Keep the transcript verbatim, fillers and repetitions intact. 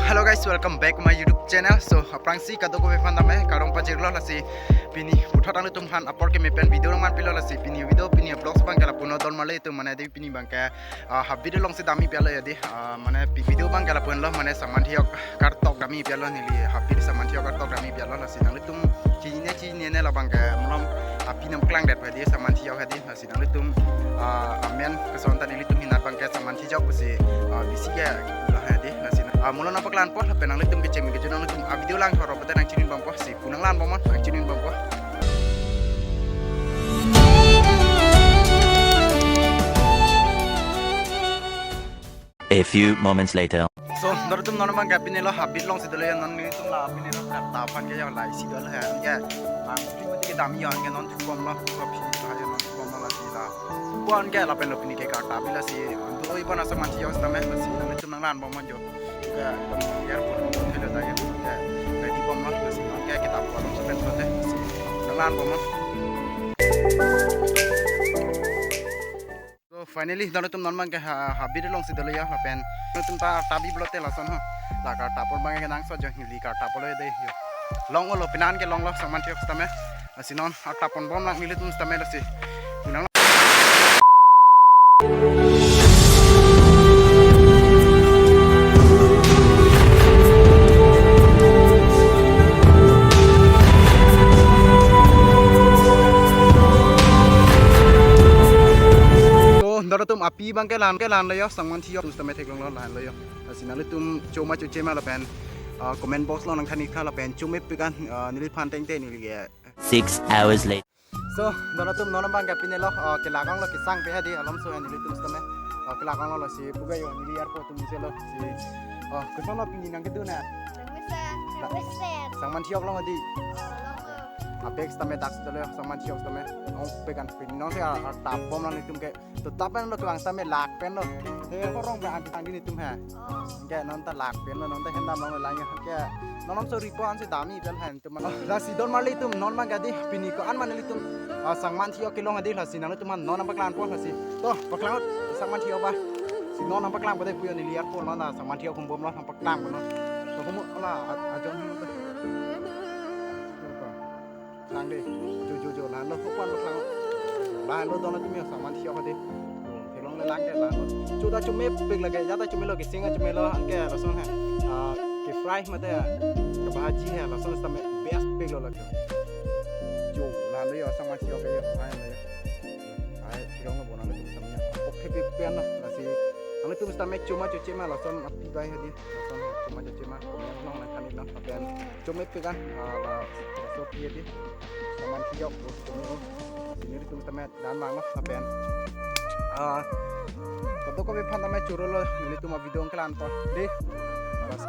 Hello guys, welcome back to my YouTube channel. So, aphrangsi kadokave aphan tame kardom pajirlo, lasi pini puthot nanglitum aphan apor keme pen video nangman pilo, lasi pini video, pini vlogs abang ke lapu-an lo don marli atum, mane dei pini abang ke, ah, habit alongsi damji pi-etlo ya dei, ah, mane pi-, video abang ke lapu-an lo, mane Sangmanthi ok kartok damji pi-etlo, neli habit Sangmanthi ok kartok damji pi-etlo, lasi nanglitum chinine chinine labang ke malom api nangpaklang det pu dei, Sangmanthi ok dei, lasi nanglitum, ah, amen keson ta nelitum hinat abang ke Sangmanthi ok pusi, ah, bisi ke lo ha dei, lasi na, ah, malom nangpaklang po, lapen nanglitum kecheng kejun nanglitum, ah, video langthor pulote nangchinibompo, si pu nanglangbomnon, nangchinibompo. A few moments later. So, nanglitum non abang ke pini lo habit alongsi dolo ya, non nelitum la pini lo karta aphan ke ya la isi dolo ya. Ya, bang pini mati ke damji ya, ke non thubomlo, so pini lo ya non thubomlo, lasi la. Pu-an ke lapen lo pini ke karta bi, lasi do-ipo na Sangmanthi ok sitame, lasi nanglitum nanglangbomnon jo. Ke airport lo thelo ta ya. Ke ready bomlo, lasi non ke kitap ko along sepen sote, lasi nanglangbomnon. So finally, nanglitum non abang ke ha-, habit alongsi dolo ya, lapen nanglitum ta karta bi pulote lason ho. La karta apor abang ke nangsot jo, neli karta apor lo dei yo. Longlo, pinan ke longlo Sangmanthi ok sitame. Lasi non karta ponbomlang nelitum sitame, lasi. Nang So, nanglitum api abang ke lan ke lanlo yo, Sangmanthi ok sitame theklonglo, lanlo yo. Lasi nanglitum choma choche ma lapen, ah, comment box along nangthan-ik tha lapen chomepik an, ah, neliphan tengte neli ke. Six hours later. So, nanglitum non abang ke pini lo, ah, kelak onglo, kesang pe ha dei, alomso ha nelitum sitame. Ah, kelak onglo, lasi puga yo neli airport atum chelo, si. Ah, kosonlo pini nangkedun na? Nangmesen, nangmesen. Sangmanthi ok long dei. Oh, long, long. Abag sitame dak sitame, Sangmanthi ok sitame. Ongpik an pini non si, ah, ah, tap bomlang nelitum ke. To tap pen lo, kevang sitame lak pen lo. He horong ba anti tangdi nelitum ha. Oh. Ke non ta lak pen lo, non ta hem dam long lang ya. Ke non alomso ripo ansi damji pen ha nelitum. Oh, lasi don marli atum, non abang ke dei pini ko-an ma nelitum, ah, Sangmanthi ok kelong dei, lasi nanglitum aphan non nangpaklangpo, lasi. To, paklang Sangmanthi ok ba. Si non nangpaklang pulote pu yo, neli airport lo na Sangmanthi ok humbomlo, nangpaklangpo non. To hum ala a-, ajon hum. Lang dei. Jo, jo, jo, lanlo, ko-an paklang. Lanlo don atum yo, Sangmanthi ok dei. Theklongle lang ke lanlo. Cho ta chomepik lake, ya ta chomelo, kesing ta chomelo, anke lason ha. Ah, ke fry mate, kebhaji ha, lason sitame best pik lo lake. Jo, lanlo yo, Sangmanthi ok yo, lanlo yo. Ai, theklonglo bon nanglitum sitame. Apok kepik pen lo, lasi. Nanglitum sitame choma choche ma, lason api bai ha dei. Lason choma choche ma, comment along nangthan-iknon, lapen chomepik an, ah, la, la so pi dei. Sangmanthi ok, oh, chome, oh. Si nelitum sitame dan vanglo, lapen, ah, kadokave aphan tame chorolo, nelitum avideo kelang po dei. Alas.